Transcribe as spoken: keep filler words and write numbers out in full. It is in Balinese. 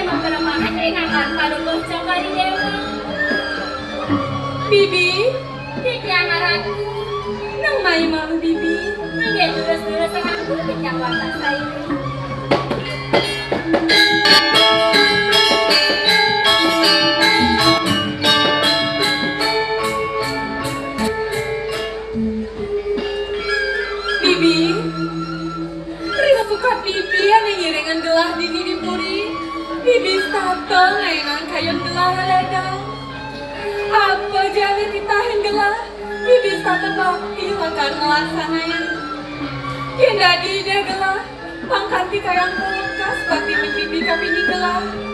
Maparamahan ring akan palupuh cokor I Déwa. Bibi, titiang ngaranku. Nang mai malu, Bibi? Inggih, durus-durus ngaranku, titiang wantah sairung. Bibi, ring sukat Bibi ané ngiringang gelah dini di puri. Bibi setata ngaéngang kayun gelah ledang. Apa ja ané titahin gelah, Bibi setata bakti lakar ngalaksanayang. Yén dadi Ida gelah, pang kanti kayang kulkas baktiné Bibi ka bini gelah.